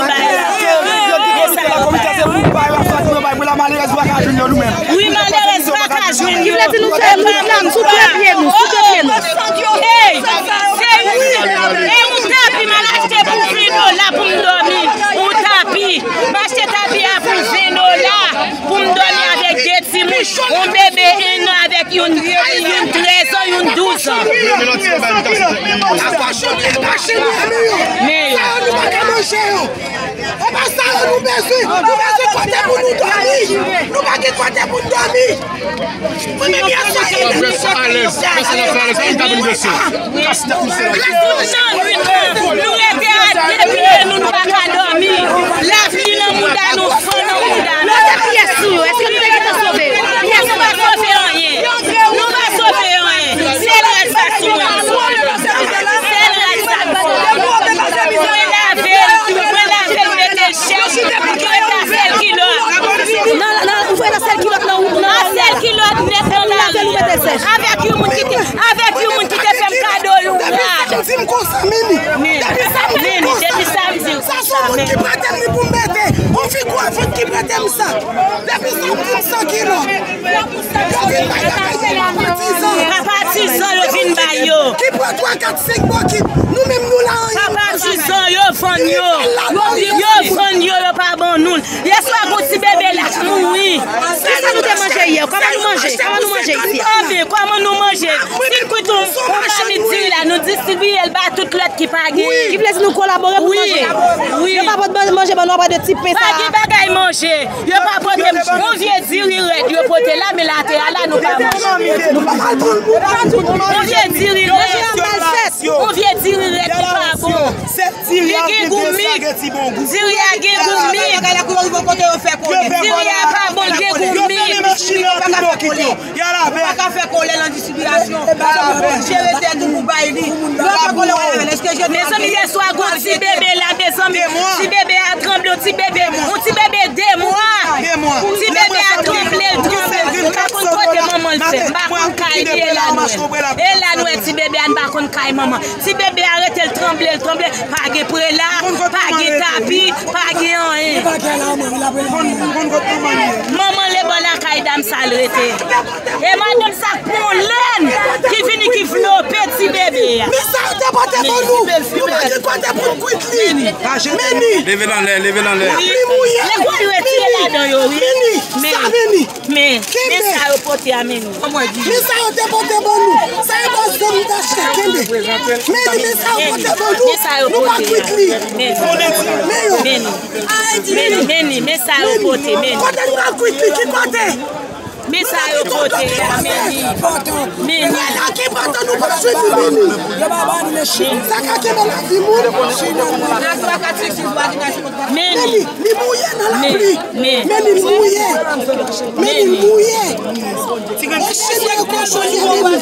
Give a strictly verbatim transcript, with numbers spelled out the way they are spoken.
yo bay la. Yo ki konn la komite se pou bay w ap sòti yo bay pou la malerèz pa ka jwenn yo nou menm. Wi, malerèz pa ka jwenn yo. Ki vle di nou fè nou flanm sou de pye nou, sou de pye nou. Ey, se yon, e yon tapi m al achte pou ven dola pou m dòmi. Yon tapi. M achte tapi a pou ven dola pou m dòmi avèk de timoun. Yon bebe en an avèk youn, youn trèz an, youn douz an. Men yo. E pa sa yo nou bezwen. Nou bezwen kote pou nou dòmi. Nou pa gen kote pou nou dòmi. Mwen menm yè swa, nou rete a de pye nou, nou pa ka dòmi. Lapli nan mouda nou, fan nan mouda nou. Lòt pyès nou yo, èske nou te gentan sove yo? Pyès nou pa sove anyen. Nou pa sove anyen. Sèl rad sa sou mwen. Sèl rad sa. Mwen lave l, mwen lave l, mete l chèch. Mwen ta sèl kilòt. Nan, nan, ou fè nan sèl kilòt nan wout nan. Nan sèl kilòt nèt nan lari. Avèk yon moun ki te, avèk yon moun ki te fè m kado yon rad. Depi samdi m konsa, Mimi. Depi samdi m konsa. Depi samdi m konsa. Sa se yon moun ki prete m li pou m mete. Yon figwa vant ki prete m sa. Depi samdi m san kilòt. Yo vin bay bagay yo, papa Tizan. Papa Tizan yo vin bay yo. Ki pran twa, kat, senk bokit. Nou menm nou la anyen. Papa Tizan yo vann yo. Yo vann yo, yo pa ban nou l. Yèswa gon ti bebe la k mouri. Kisa nou te manje yè? Kòman nou manje? Kòman nou manje isi a? Anben, kòman nou manje? Ti kwit yon, yon mamit diri la, nou distribiye l ba tout lòt ki pa gen. Ki vle di nou kolabore pou manje. Wi. Yo pa pot ban-, manje ban nou apre de ti pen sa. Pa gen bagay manje. Yo pa pote m yon vye diri rèd yo pote la, men l atè a la, nou pa manje. Yon vye diri rèd. Yon vye diri rèd ki pa bon. Li gen gou mik. Diri a gen gou mik. Diri a pa bon, gen gou mik. Y a lave. Ou pa ka fè kole nan distribiyasyon. Jere tèt ou pou bay li. Lè w fè kole, w a lave l. Èske je... Mezanmi, yèswa gon ti bebe la, mezanmi. Ti bebe a tranble, yon ti bebe, yon ti bebe de mwa. Ti bebe a tranble, l tranble. M pa konn kote manman l fè. M pa konn kay li, e la nou wè. E la nou wè ti bebe a, n pa konn kay manman. Ti bebe a rete, l tranble, l tranble. Pa gen prela, pa gen tapi, pa gen anyen. Manman l e bò lakay dam sa l rete. E madanm sa k pran lèn ki vini ki vlope ti bebe a. Men sa yo te pote ban nou. Nou pa gen kote pou n kwit li. Meni. Leve l anlè, leve l anlè. Lapli mouye. Lè gwo yo retire ladan yo, wi. Meni. Sa meni. Men, men sa yo pote a, men nou. Men sa yo te pote ban nou. Sa yo pa zam m t achte, kenbe. Men, men sa yo pote ban nou. Men sa yo pote a. Nou pa kwit li. Men. Men. Men, men, men sa yo pote, men. Kote nou al kwit li, ki kote? Men sa yo pote a, men. Men. Ki pote nou pa swiv li, men. Sa ka kenbe lavi moun. Men. Meni, li mouye nan lapli. Meni, meni, mouye. Meni, mouye. Machin nan kochon, li meni.